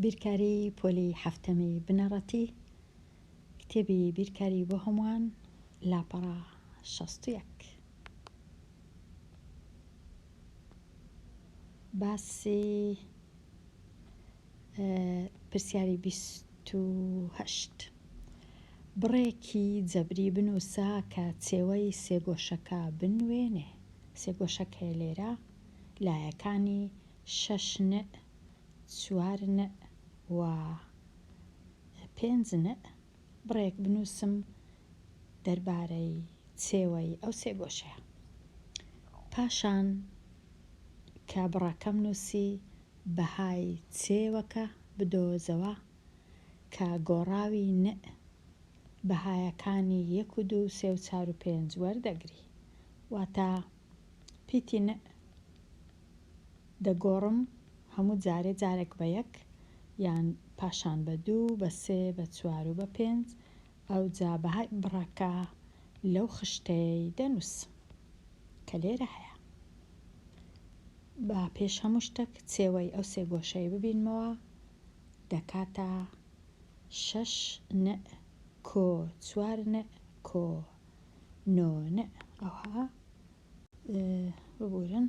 بیرکاری پۆلی حەفتەمی بنەڕەتی، کتێبی بیرکاری بۆ هەمووان، لاپەڕە 61. باسی پرسیاری 28. بڕێکی جەبری بنووسە کە چێوەی سێگۆشەکە بنوێنێ. سێگۆشەکەیە لێرە لایەکانی شەش نء، چوار نء و پێنج نء بڕێک بنووسم دەربارەی چێوەی ئەو سێگۆشەیە. پاشان کە بڕەکەم نووسی بەهای چێوەکە بدۆزەوە کە گۆڕاوی نء بەهایەکانی یەک و دوو و سێ و چار و پێنج وەردەگری. واتە پیتی نء دەگۆڕم هەموو جارێ جارێک بە یەک یان پاشان بە دوو بە سێ بە چوار و بە پێنج ئەوجا بەهای بڕەکە لەو خشتەیەی دەنووسم کە لێرە هەیە. با پێش هەموو شتەک چێوەی ئەو سێ گۆشەی ببینمەوە دەکاتە شەش نء کۆ چوار نء کۆ نۆ نء ئەوها ببورن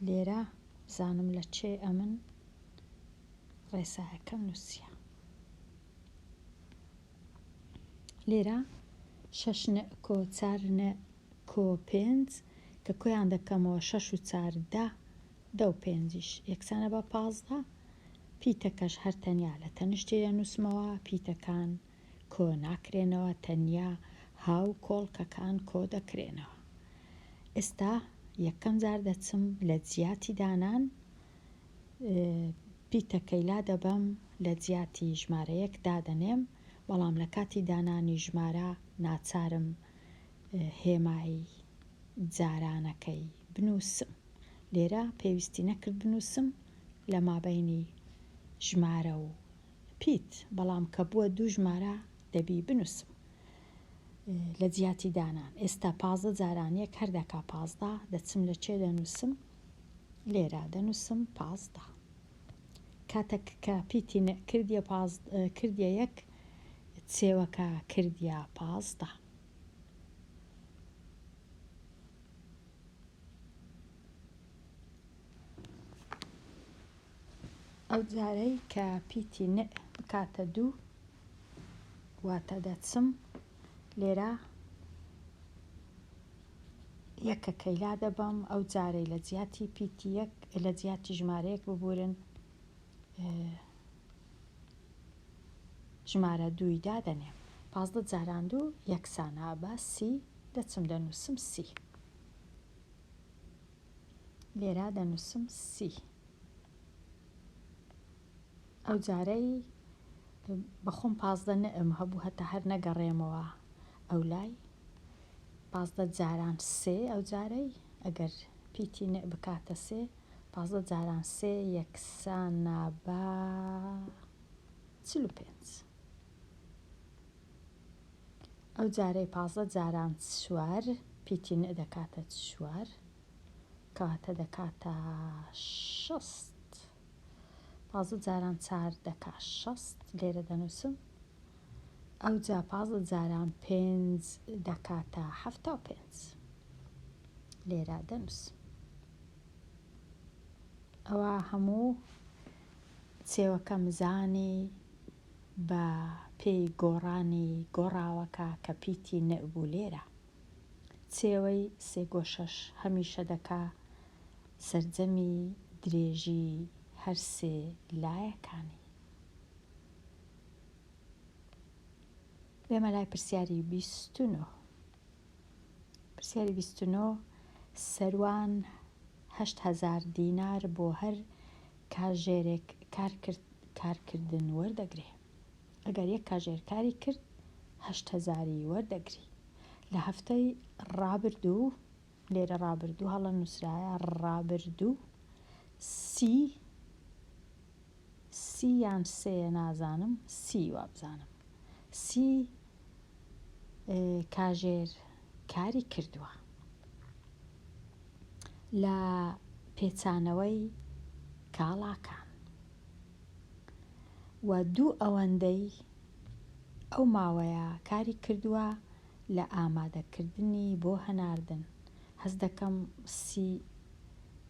لێرە بزانم لە چێ ئەمن ڕێسایەکەم نووسیە لێرە شەش نء کۆ چار نء کۆ پێنج کە کۆیان دەکەمەوە شەش و چار دە دە و پێنجیش یەکسانە بە 15 پیتەکەش هەر تەنیا لە تەنیشتی دەنووسمەوە پیتەکان کۆ ناکرێنەوە تەنیا هاو کۆڵکەکان کۆ دەکرێنەوە ئێستا یەکەم جار دەچم لە جیاتی دانان پیتەکەی لا دەبەم لە جیاتی ژمارە یەک دادەنێم بەڵام لە کاتی دانانی ژمارە ناچارم هێمای جارانەکەی بنووسم لێرە پێویستی نەکرد بنووسم لە مابەینی ژمارە و پیت بەڵام کە بووە دوو ژمارە دەبی بنووسم لە جیاتی دانان ئێستا 15 جاران یەک هەر دەکا 15 دەچم لە چێ دەنووسم لێرە دەنووسم 15 کاتێک کە پیتی نە کردیە پاز کردیە یەک چێوەکە کردیە 15. ئەو جارەی کە پیتی نء بکاتە دوو واتە دەچم لێرە یەکەکەی لا دەبەم ئەو جارەی لە جیاتی پیتی یەک لە جیاتی ژمارەیەک ببورن ژمارە دووی دادەنێم 15 جاران دوو یەکسانە بە سی دەچم دەنووسم سی لێرە دەنووسم سی. ئەو جارەی بەخۆم 15 نئم هەبوو هەتا هەر نەگەڕێمەوە ئەو لای 15 جاران سێ ئەو جارەی ئەگەر پیتی نئ بکاتە سێ 15 جاران سێ یەکسانە بە 45. ئەو جارەی 15 جاران چوار پیتی نئ دەکاتە چوار کەواتە دەکاتە 60. 15 جاران چار دەکا 60 لێرە دەنووسم. ئەوجا 15 جاران پێنج دەکاتە 75 لێرە دەنووسم. ئەوە هەموو چێوەکەم زانی بە پێی گۆڕانی گۆڕاوەکە کە پیتی نء بوو لێرە. چێوەی سێگۆشەش هەمیشە دەکا سەرجەمی درێژی هەر سێ لایەکانی. بێمە لای پرسیاری 29. پرسیاری 29 سەروان 8000 دینار بۆ هەر کاژێرێک کارکردن وەردەگرێ. ئەگەر یەک کاژێر کاری کرد هەشت هەزاری وەردەگری. لە هەفتەی ڕابردوو، لێرە ڕابردوو هەڵە نووسرایە، ڕابردوو سی سی یان سێیە نازانم سی وابزانم سی کاژێر کاری کردووە. لە پێچانەوەی. کاڵاکان و دوو ئەوەندەی ئەو ماوەیە کاری کردووە لە ئامادەکردنی بۆ هەناردن. هەست دەکەم سی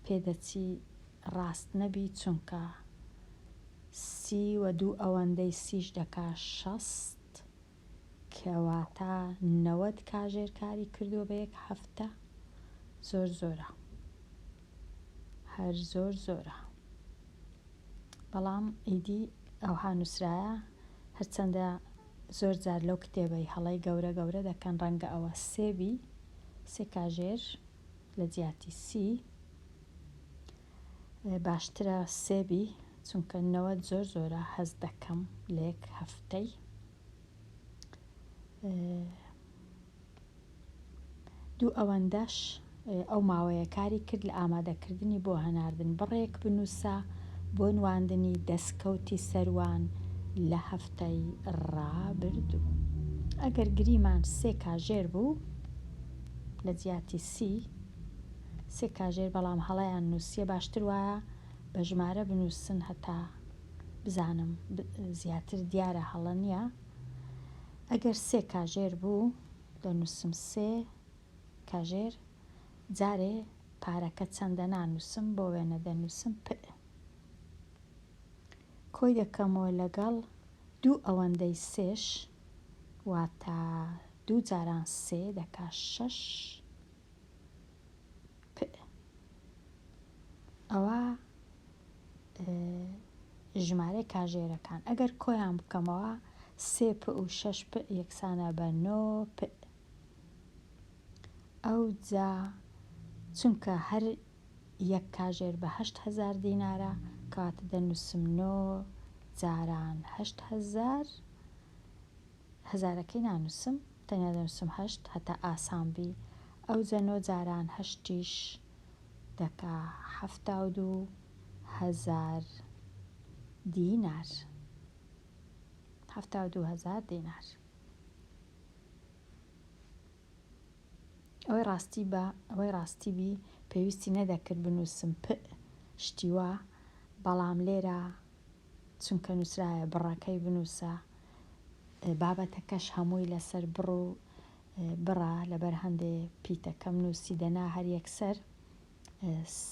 پێدەچی ڕاست نەبی چونکە سی و دوو ئەوەندەی سیش دەکا 60 کەواتە 90 کاژێر کاری کردووە بە یەک هەفتە زۆر زۆرە هەر زۆر زۆرە بەڵام ئیدی ئەوها نووسرایە هەرچەندە زۆر جار لەو کتێبەی هەڵەی گەورە گەورە دەکەن ڕەنگە ئەوە سێ بی سێ کاژێر لە جیاتی سی باشترە سێ بی چونکە 90 زۆر زۆرە هەست دەکەم لە یەک هەفتەی دوو ئەوەندەش ئەو ماوەیە کاری کرد لە ئامادەکردنی بۆ هەناردن بڕێک بنووسە بۆ نواندنی دەسکەوتی سەروان لە هەفتەی ڕابردوو. ئەگەر گریمان سێ کاژێر بوو لە جیاتی سی سێ کاژێر بەڵام هەڵەیان نووسیە باشتر وایە بە ژمارە بنووسن هەتا بزانم زیاتر دیارە هەڵە نییە. ئەگەر سێ کاژێر بوو دەنووسم سێ کاژێر جارێ پارەکە چەندە نانووسم بۆ وێنە دەنووسم پئ کۆی دەکەمەوە لەگەڵ دوو ئەوەندەی سێش واتە دوو جاران سێ دەکا شەش پئ ئەوە ژمارەی کاژێرەکان ئەگەر کۆیان بکەمەوە سێ پئ و شەش پئ یەکسانە بە نۆ پئ ئەوجا چونکە هەر یەک کاژێر بە 8000 دینارە کەواتە دەنووسم نۆ جاران 8000 هەزارەکەی نانووسم تەنیا دەنووسم هەشت هەتا ئاسان بی ئەوجە نۆ جاران هەشتیش دەکا 72 هەزار دینار 72 هەزار دینار. ئەوەی ڕاستی بە ئەوەی ڕاستی بی پێویستی نەدەکرد بنووسم پئ شتی وا بەڵام لێرە چونکە نووسرایە بڕەکەی بنووسە بابەتەکەش هەمووی لەسەر بڕ و بڕە لەبەر هەندێ پیتەکەم نووسی دەنا هەر یەکسەر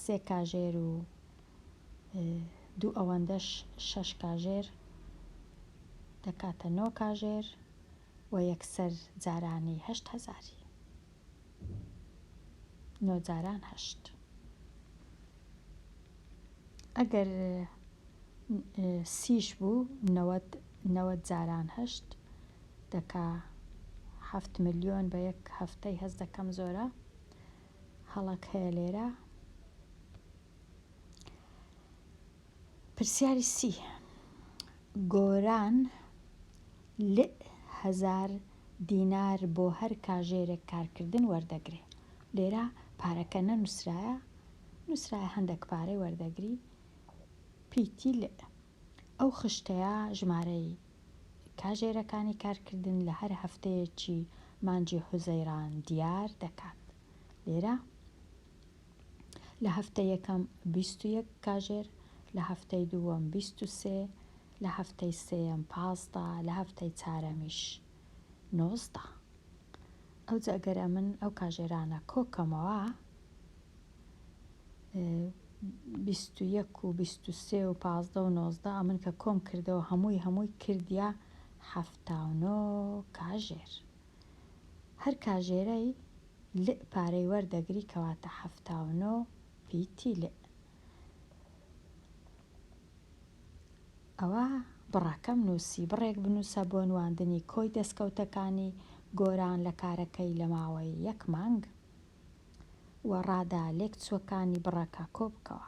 سێ کاژێر و دوو ئەوەندەش شەش کاژێر دەکاتە نۆ کاژێر و یەکسەر جارانی هەشت هەزاری نۆ جاران هەشت. ئەگەر سیش بوو 90 90 جاران هەشت دەکا هەفت ملیۆن بە یەک هەفتەی هەست دەکەم زۆرە هەڵەک هەیە لێرە. پرسیاری سی گۆران لئ هەزار دینار بۆ هەر کاژێرێک کارکردن وەردەگرێ. لێرە پارەکە نەنووسرایە نووسرایە هەندێک پارەی وەردەگری پیتی لئ. ئەو خشتەیە ژمارەی کاژێرەکانی کارکردن لە هەر هەفتەیەکی مانگی حوزەیران دیار دەکات. لێرە لە هەفتەی یەکەم 21 کاژێر، لە هەفتەی دووەم 23، لە هەفتەی سێیەم 15، لە هەفتەی چارەمیش 19. ئەوجا ئەگەر ئەمن ئەو کاژێرانە کۆکەمەوە 21 و 23 و 15 و 19 ئەمن کە کۆم کردەوە هەمووی هەمووی کردیا 79 کاژێر. هەر کاژێرەی لئ پارەی وەردەگری کەواتە 79 پیتی لئ. ئەوە بڕەکەم نووسی بڕێک بنووسە بۆ نواندنی کۆی دەستکەوتەکانی گۆران لە کارەکەی لە ماوەی یەک مانگ و ڕادە لێکچووەکانی بڕەکە کۆ بکەوە.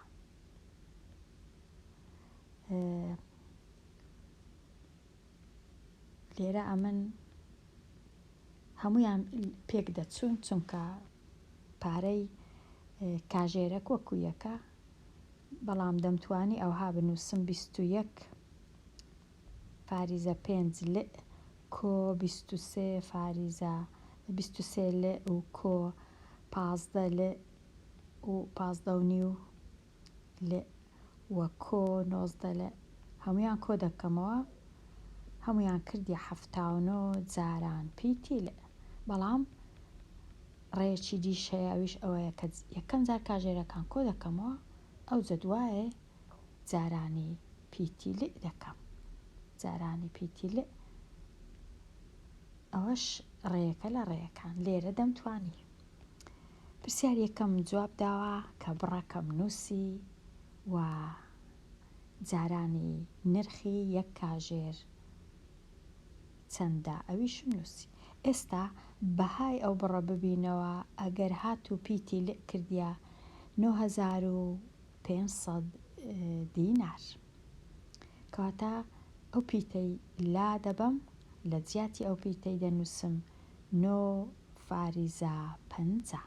لێرە ئەمن هەمویان پێک دەچوون چونکە پارەی کاژێرەک وەکو یەکە بەڵام دەمتوانی ئەوها بنووسم 21 فاریزە پێنج لئ کۆ 23 فاریزە 23 لئ و کۆ 15 لئ و 15 و نیو لئ. و کۆ 19 لە هەموویان کۆ دەکەمەوە هەموویان کردی 79 جاران پیتی لئ. بەڵام ڕێیەکی دیش هەیە ئەویش ئەوەیە کە یەکەم جار کاژێرەکان کۆ دەکەمەوە ئەوجە دوایێ جارانی پیتی لئ دەکەم جارانی پیتی لئ ئەوەش ڕێیەکە لە ڕێیەکان لێرە دەمتوانی پرسیار یەکەم جواب داوە کە بڕەکەم نووسی و جارانی نرخی یەک کاژێر چەندە ئەویشم نووسی ئێستا بەهای ئەو بڕە ببینەوە ئەگەر هاتوو پیتی لئ کردیە 9500 دینار کەواتە ئەو پیتەی لا دەبەم لە جیاتی ئەو پیتەی دەنووسم نۆ فاریزە 50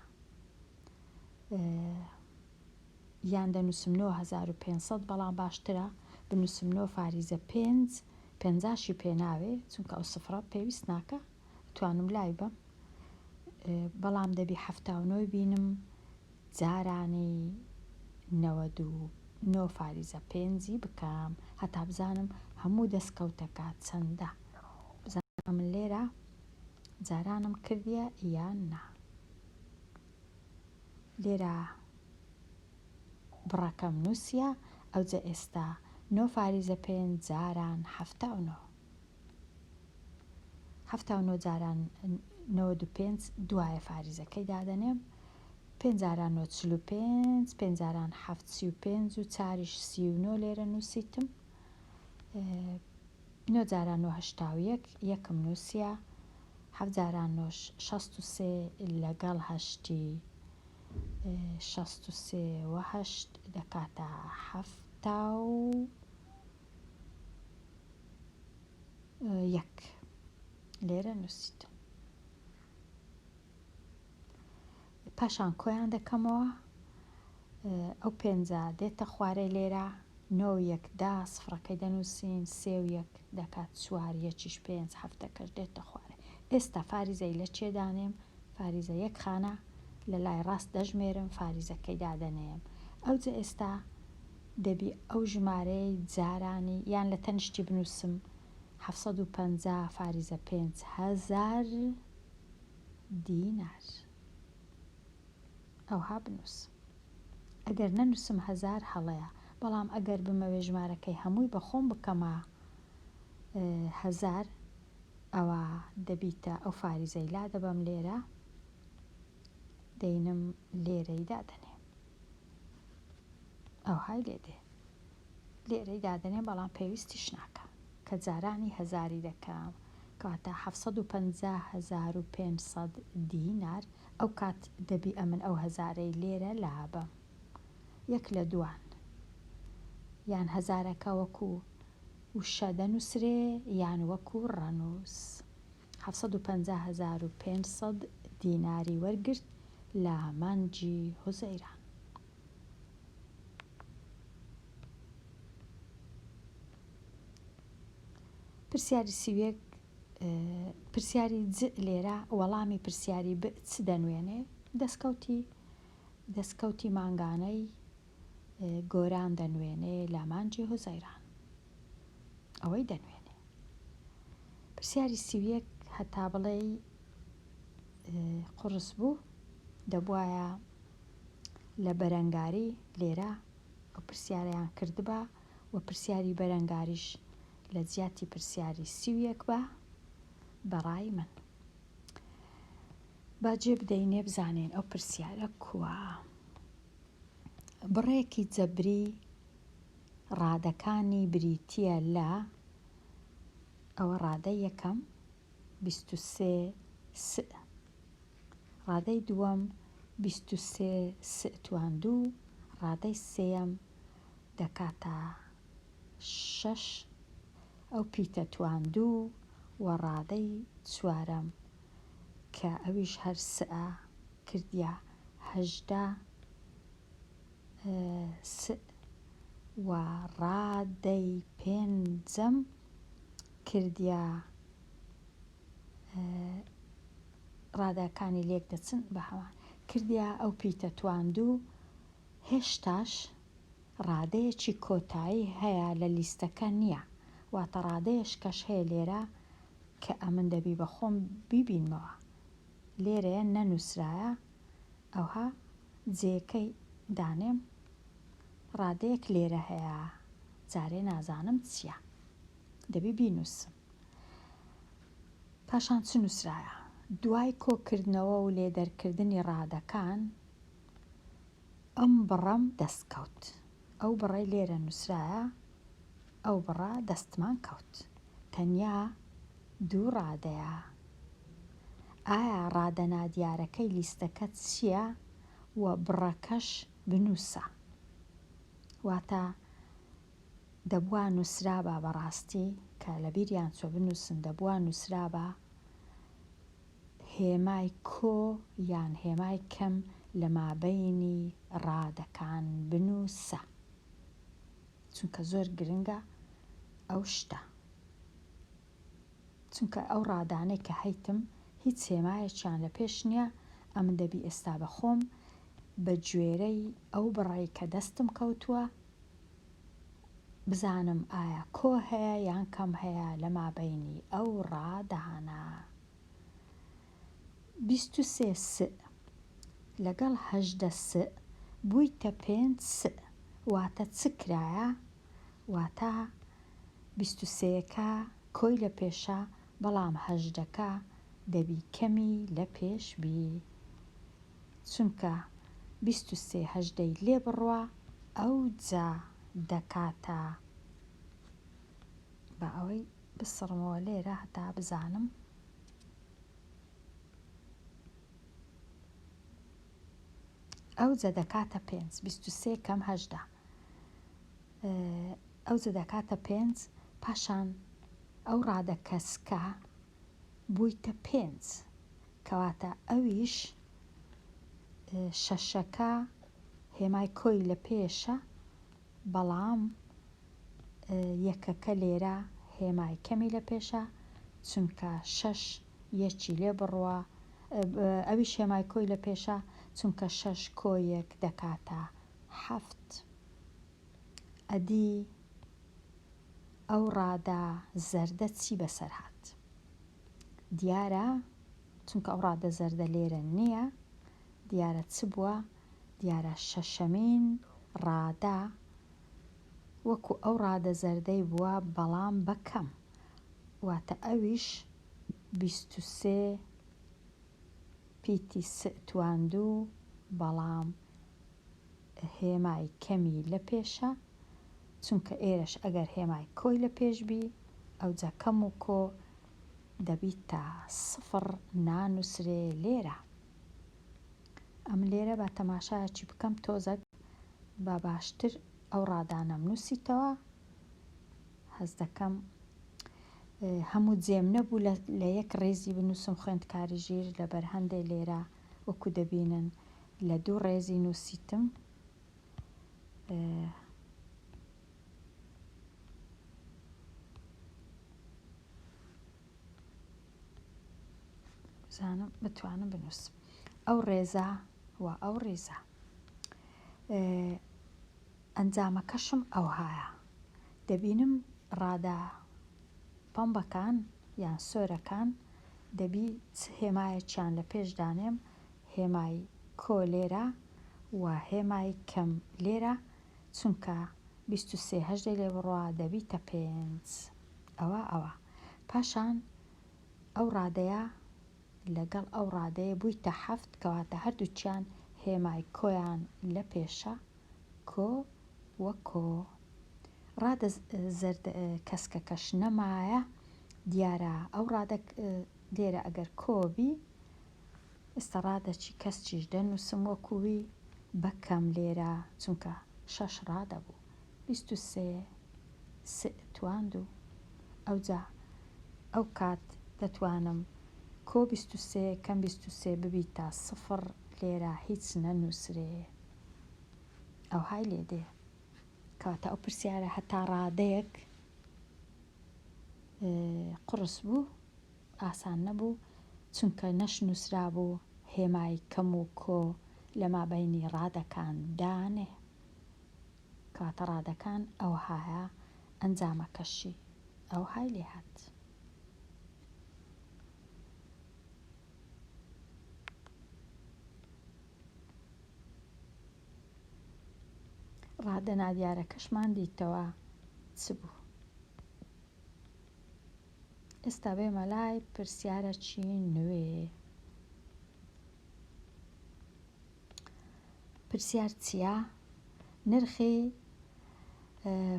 یان دەنووسم 9500 بەڵام باشترە بنووسم نۆ فاریزە پێنج پەنجاشی پێ ناوێ چونکە ئەو سفرە پێویست ناکە توانم لای بەم بەڵام دەبی 79 بینم جارانی 99 فاریزە پێنجی بکەم هەتا بزانم هەموو دەستکەوتەکە چەندە بزانم من لێرە جارانم کردیە یان نا لێرە بڕەکەم نووسیە ئەوجە ئێستا نۆ فاریزە پێنج جاران 79 79 جاران 95 دوایە فاریزەکەی دادەنێم پێنج جاران نۆ 45 پێنج جاران حەفت 35 و چاریش 39 لێرە نووسیتم نۆ جاران نۆ 81 یەکم نووسیە حەفت جاران نۆش 63 لەگەڵ هەشتی 63 و هەشت دەکاتە 71 لێرە نووسیت پاشان کۆیان دەکەمەوە ئەو پێنجە دێتە خوارێ لێرە نۆ یەک دا سفرەکەی دەنووسین سێ و یەک دەکات چوار یەکیش پێنج هەفتەکەش دێتە خوارێ ئێستا فاریزەی لە چێ دانێم فاریزە یەک خانە لە لای ڕاست دەژمێرم فاریزەکەی دادەنێم ئەوجە ئێستا دەبی ئەو ژمارەی جارانی یان لە تەنیشتی بنووسم 750 فاریزە 5000 دینار ئەوها بنووسم ئەگەر نەنووسم هەزار هەڵەیە بەڵام ئەگەر بمەوێ ژمارەکەی هەمووی بە خۆم بکەمە هەزار ئەوە دەبیتە ئەو فاریزەی لا دەبەم لێرە دەینم لێرەی دادەنێم ئەوهای لێ دێ لێرەی دادەنێم بەڵام پێویستیش ناکە کە جارانی هەزاری دەکەم کەواتە 750,500 دینار ئەو کات دەبی ئەمن ئەو هەزارەی لێرە لابەم یەک لە دوان یان هەزارەکە وەکو وشە دەنووسرێ یان وەکو ڕەنووس 750,500 دیناری وەرگرت لە مانگی حوزەیران. پرسیاری 31 پرسیاری ج لێرە وەڵامی پرسیاری ب چ دەنوێنێ؟ دەستکەوتی دەستکەوتی مانگانەی گۆران دەنوێنێ لە مانگی حوزەیران ئەوەی دەنوێنێ. پرسیاری 31 هەتا بڵێی قوڕس بوو دەبوایە لە بەرەنگاری لێرە ئەو پرسیارەیان کردبا و پرسیاری بەرەنگاریش لە جیاتی پرسیاری 31 بە بەڕای من با جێ بدەینێ بزانین ئەو پرسیارە کووە بڕێکی جەبری ڕادەکانی بریتییە لە ئەوە ڕادەی یەکەم 23 س ڕادەی دووەم 23 س توان دوو ڕادەی سێیەم دەکاتە شەش ئەو پیتە توان دوو و ڕادەی چوارەم کە ئەویش هەر سئە کردیە 18 س و ڕادەی پێنجەم کردیە ڕادەکانی لێک دەچن بە هەمان کردیا ئەو پیتە تواندوو هێشتاش. ڕادەیەکی کۆتایی هەیە لە لیستەکە نییە واتە ڕادەیەشکەش هەیە لێرە کە ئەمن دەبی بە خۆم بیبینمەوە لێرەیە نەنووسرایە ئەوها جێیەکەی دانێم ڕادەیەک لێرە هەیە جارێ نازانم چییە دەبی بینووسم پاشان چ نووسرایە دوای کۆکردنەوە و لێدەرکردنی ڕادەکان ئەم بڕەم دەست کەوت. ئەو بڕەی لێرە نووسرایە ئەو بڕە دەستمان کەوت. تەنیا دوو ڕادەیە. ئایا ڕادە نادیارەکەی لیستەکە چییە و بڕەکەش بنووسە. واتە دەبوا نووسرابا بەڕاستی کە لەبیریان چووە بنووسن دەبوا نووسرابا هێمای کۆ یان هێمای کەم لە مابەینی ڕادەکان بنووسە چونکە زۆر گرنگە ئەو شتە چونکە ئەو ڕادانەی کە هەیتم هیچ هێمایەکیان لە پێش نییە ئەمن دەبی ئێستا بە خۆم بە گوێرەی ئەو بڕەی کە دەستم کەوتووە بزانم ئایا کۆ هەیە یان کەم هەیە لە مابەینی ئەو ڕادانە. 23 سء لەگەڵ 18 سء بوویتە پێنج سء واتە چ کرایە؟ واتە 23 ەکە کۆی لە پێشە بەڵام هەژدەکە دەبی کەمی لە پێش بی چونکە 23 هەژدەی لێ بڕوا ئەوجا دەکاتە با ئەوەی بسڕمەوە لێرە هەتا بزانم. ئەوجە دەکاتە پێنج 23 کەم 18 ئەوجە دەکاتە پێنج پاشان ئەو ڕادە کەسکە بوویتە پێنج کەواتە ئەویش شەشەکە هێمای کۆی لە پێشە بەڵام یەکەکە لێرە هێمای کەمی لە پێشە چونکە شەش یەکی لێ بڕوە ئەویش هێمای کۆی لە پێشە چونکە شەش کۆ یەک دەکاتە حەفت ئەدی ئەو ڕادە زەردە چی بەسەر هات دیارە چونکە ئەو ڕادە زەردە لێرە نییە دیارە چ بووە دیارە شەشەمین ڕادە وەکو ئەو ڕادە زەردەی بووە بەڵام بە کەم واتە ئەویش 23 پیتی س تواندوو بەڵام هێمای کەمی لە پێشە چونکە ئێرەش ئەگەر هێمای کۆی لە پێش بی ئەوجا کەم و کۆ دەبیتە سفڕ نانوسرێ لێرە. ئەمن لێرە با تەماشایەکی بکەم تۆزەک با باشتر ئەو ڕادانەم نووسیتەوە هەست دەکەم هەموو جێم نەبوو لە یەک ڕێزی بنووسم خوێندکاری ژیر لەبەر هەندێ لێرە وەکو دەبینن لە دوو ڕێزی نووسیتم بزانم بتوانم بنووسم ئەو ڕێزە و ئەو ڕیزە ئەنجامەکەشم ئەوهایە دەبینم ڕادە پەمبەکان یان سۆرەکان دەبی چ هێمایەکیان لە پێش دانێم هێمای کۆ لێرە و هێمای کەم لێرە چونکە 23 هەژدەی لێ بڕوا دەبیتە پێنج ئەوە ئەوە پاشان ئەو ڕادەیە لەگەڵ ئەو ڕادەیە بوویتە حەفت کەواتە هەردووکیان هێمای کۆیان لە پێشە کۆ و کۆ ڕادە زەرد کەسکەکەش نەمایە دیارە ئەو ڕادە لێرە ئەگەر کۆ بی ئێستا ڕادەچی کەس چیش دەنووسم وەکووی بەکەم لێرە چونکە شەش ڕادە بوو 23 سئ تواندوو ئەوجا ئەو کات دەتوانم کۆ 23 کەم 23 ببیتە سفڕ لێرە هیچ نەنووسرێ ئەوهای لێ دێ کەواتە ئەو پرسیارە هەتا ڕادەیەک قوڕس بوو ئاسان نەبوو چونکە نەشنووسرابوو هێمای کەم و کۆ لە مابەینی ڕادەکان دانێ. کەواتە ڕادەکان ئەوهایە ئەنجامەکەشی ئەوهای لێهات. ڕادە نادیارەکەشمان دیتەوە چ بوو. ئێستا بێمە لای پرسیارەکی نوێ. پرسیار چییە؟ نرخی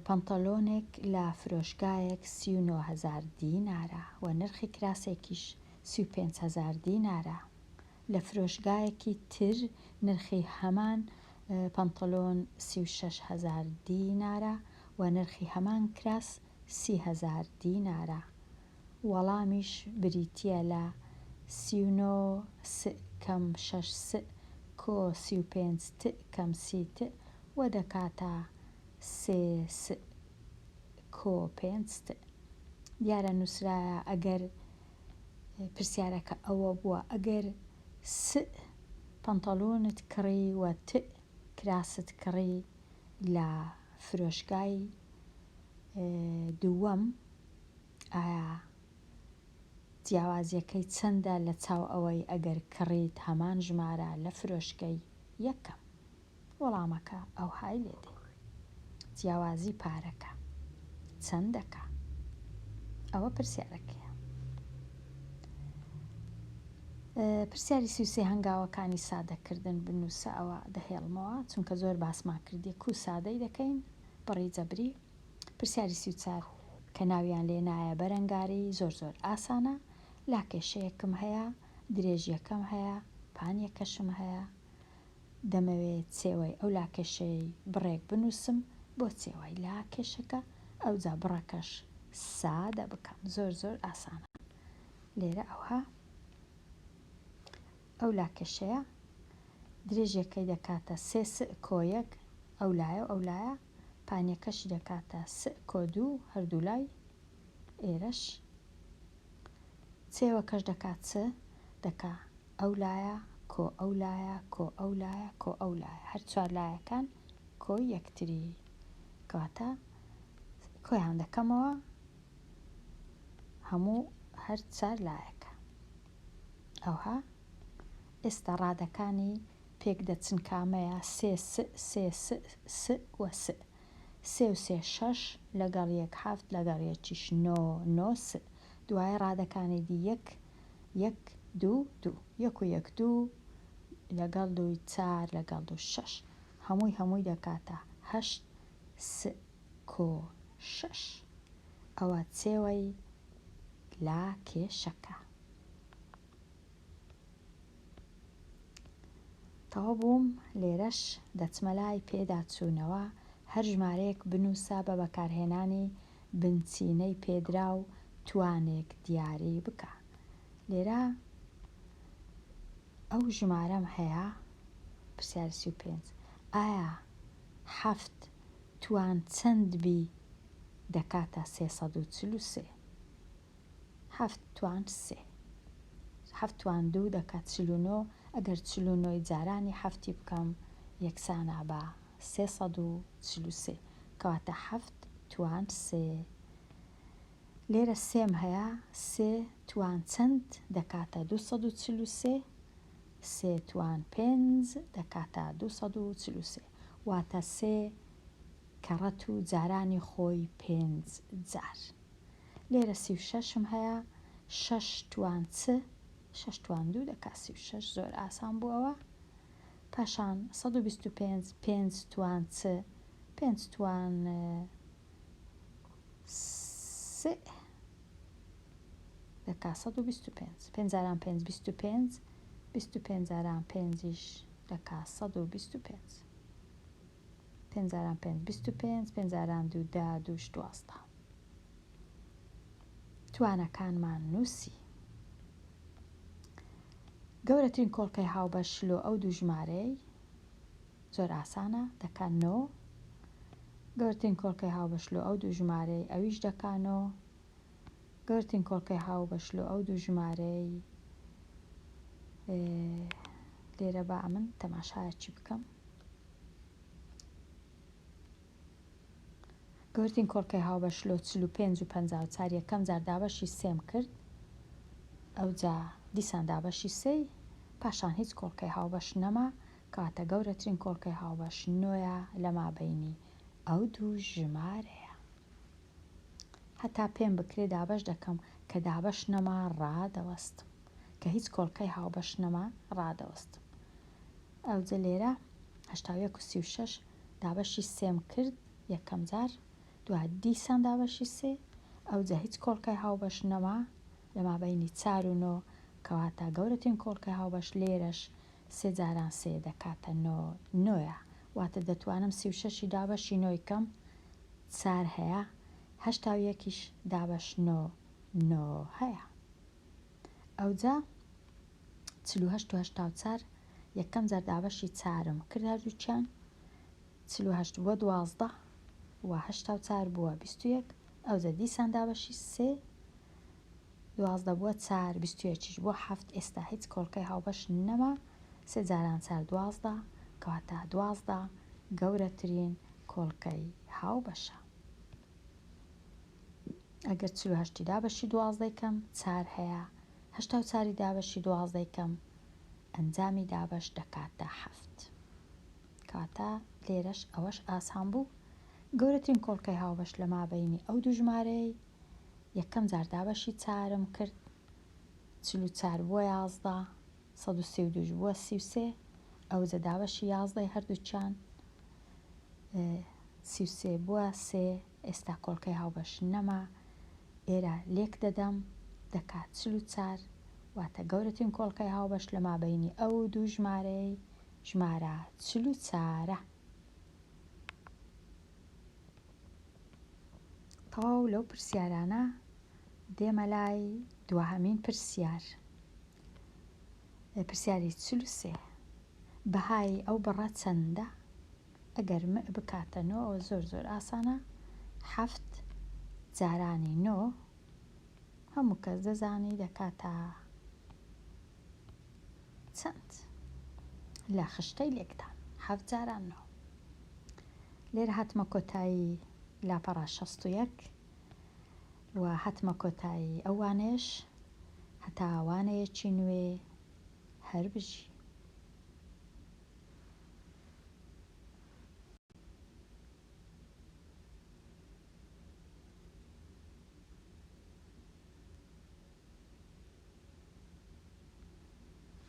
پەنتەلۆنێک لە فرۆشگایەک 39 هەزار دینارە و نرخی کراسێکیش 35 هەزار دینارە. لە فرۆشگایەکی تر نرخی هەمان پەنتەلۆن 36 هەزار دینارە و نرخی هەمان کراس 30 هەزار دینارە. وەڵامیش بریتییە لە 39 س کەم شەش س کۆ 35 ت کەم 30 ت و دەکاتە سێ س کۆ پێنج ت. دیارە نووسرایە ئەگەر پرسیارەکە ئەوە بووە ئەگەر س پەنتەلۆنت کڕی و ت کراست کڕی لە فرۆشگای دووەم ئایا جیاوازیەکەی چەندە لە چاو ئەوەی ئەگەر کڕیت هەمان ژمارە لە فرۆشگەی یەکەم؟ وەڵامەکە ئەوهای لێ دێ. جیاوازی پارەکە چەندەکە؟ ئەوە پرسیارەکەیە. پرسیاری 33 هەنگاوەکانی سادەکردن بنووسە ئەوە دەهێڵمەوە چونکە زۆر باسمان کردیە کو سادەی دەکەین بڕی جەبری. پرسیاری 34 کە ناویان لێ نایە بەرەنگاری زۆر زۆر ئاسانە لاکێشەیەکم هەیە درێژیەکەم هەیە پانیەکەشم هەیە دەمەوێ چێوەی ئەو لاکێشەیەی بڕێک بنووسم بۆ چێوەی لاکێشەکە ئەوجا بڕەکەش سادە بکەم زۆر زۆر ئاسانە لێرە ئەوها ئەو لاکێشەیە درێژیەکەی دەکاتە سێ س کۆ یەک ئەو لایە و ئەو لایە پانیەکەشی دەکاتە س کۆ دوو هەردوو لای ئێرەش چێوەکەش دەکات چ دەکا ئەو لایە کۆ ئەو لایە کۆ ئەو لایە کۆ ئەو لایە هەر چوار لایەکان کۆی یەکتری کەواتە کۆیان دەکەمەوە هەموو هەر چار لایەکە ئەوها ئێستا ڕادەکانی پێک دەچن کامەیە سێ س سێ س س و س سێ و سێ شەش لەگەڵ یەک حەفت لەگەڵ یەکیش نۆ نۆ س دوایە ڕادەکانی دی یەک یەک دوو دوو یەک و یەک دوو لەگەڵ دووی چار لەگەڵ دوو شەش هەمووی هەمووی دەکاتە هەشت س کۆ شەش ئەوە چێوەی لاکێشەکە. تەواو بووم لێرەش دەچمە لای پێداچوونەوە هەر ژمارەیەک بنووسە بە بەکارهێنانی بنچینەی پێدراو توانێک دیاری بکە لێرە ئەو ژمارەم هەیە پرسیاری 35 ئایا حەفت توان چەند بی دەکاتە 343 حەفت توان سێ حەفت توان دوو دەکات 49 ئەگەر 49ی جارانی حەفتی بکەم یەکسانە بە 343 کەواتە حەفت توان سێ لێرە سێم هەیە سێ توان چەند دەکاتە 243 سێ توان پێنج دەکاتە 243 واتە سێ کەڕەت و جارانی خۆی پێنج جار لێرە 36م هەیە شەش توان چ شەش توان دوو دەکات 36 زۆر ئاسان بوو ئەوە پاشان 125 پێنج توان چ پێنج توان سێ دەکات 125 پێنج جاران پێنج 25 25 جاران پێنجیش دەکات 125 پێنج جاران پێنج 25 پێنج جاران دوو دە دووش دوازدە توانەکانمان نووسی. گەورەترین کۆڵکەی هاوبەش لۆ ئەو دوو ژمارەی زۆر ئاسانە دەکا نۆ. گەورەترین کۆڵکەی هاوبەش لۆ ئەو دوو ژمارەی ئەویش دەکا نۆ. گەورەترین کۆڵکەی هاوبەش لۆ ئەو دوو ژمارەی لێرە با ئەمن تەماشایەکی بکەم. گەورەترین کۆڵکەی هاوبەش لۆ 45 و 54 یەکەم جار دابەشی سێم کرد ئەوجا دیسان دابەشی سێی پاشان هیچ کۆڵکەی هاوبەش نەما کەواتە گەورەترین کۆڵکەی هاوبەش نۆیە لە مابەینی ئەو دوو ژمارەیە. هەتا پێم بکرێ دابەش دەکەم کە دابەش نەما ڕادەوەستم کە هیچ کۆڵکەی هاوبەش نەما ڕادەوەستم ئەوجە لێرە 81 و 36 دابەشی سێم کرد یەکەم جار دوا دیسان دابەشی سێ ئەوجە هیچ کۆڵکەی هاوبەش نەما لە مابەینی چار و نۆ کەواتە گەورەترین کۆڵکەی هاوبەش لێرەش سێ جاران سێ دەکاتە نۆ نۆیە واتە دەتوانم 36ی دابەشی نۆی کەم چار هەیە 81یش دابەش نۆ نۆ هەیە ئەوجا 48 و 84 یەکەم جار دابەشی چارم کرد هەردووکیان 48 بووە 12 و 84 بووە 21 ئەوجا دیسان دابەشی سێ 12 بووە چار 21یش بووە حەفت ئێستا هیچ کۆڵکەی هاوبەش نەما سێ جاران چار 12 کەواتە 12 گەورەترین کۆڵکەی هاوبەشە. ئەگەر 48ی دابەشی دوازدەی کەم چار هەیە 84ی دابەشی دوازدەی کەم ئەنجامی دابەش دەکاتە حەفت. کەواتە لێرەش ئەوەش ئاسان بوو. گەورەترین کۆڵکەی هاوبەش لە مابەینی ئەو دوو ژمارەیەی یەکەم جار دابەشی چارم کرد 44 بووە 11 132 بووە 33 ئەوجە دابەشی یازدەی هەردووکیان 33 بووە سێ ئێستا کۆڵکەی هاوبەش نەما ئێرە لێک دەدەم دەکات 44 واتە گەورەترین کۆڵکەی هاوبەش لە مابەینی ئەو دوو ژمارەیەی ژمارە 44ە. تەواو لەو پرسیارانە دێمە لای دواهەمین پرسیار پرسیاری 43 بەهای ئەو بڕە چەندە ئەگەر م بکاتە نۆ ئەوە زۆر زۆر ئاسانە حەفت جارانی نۆ هەموو کەس دەزانی دەکاتە چەند لە خشتەی لێکدان حەفت جاران نۆ لێرە هاتمە کۆتایی لاپەڕە 61 و هاتمە کۆتایی ئەو وانەیەش هەتا وانەیەکی نوێ هەر بژی.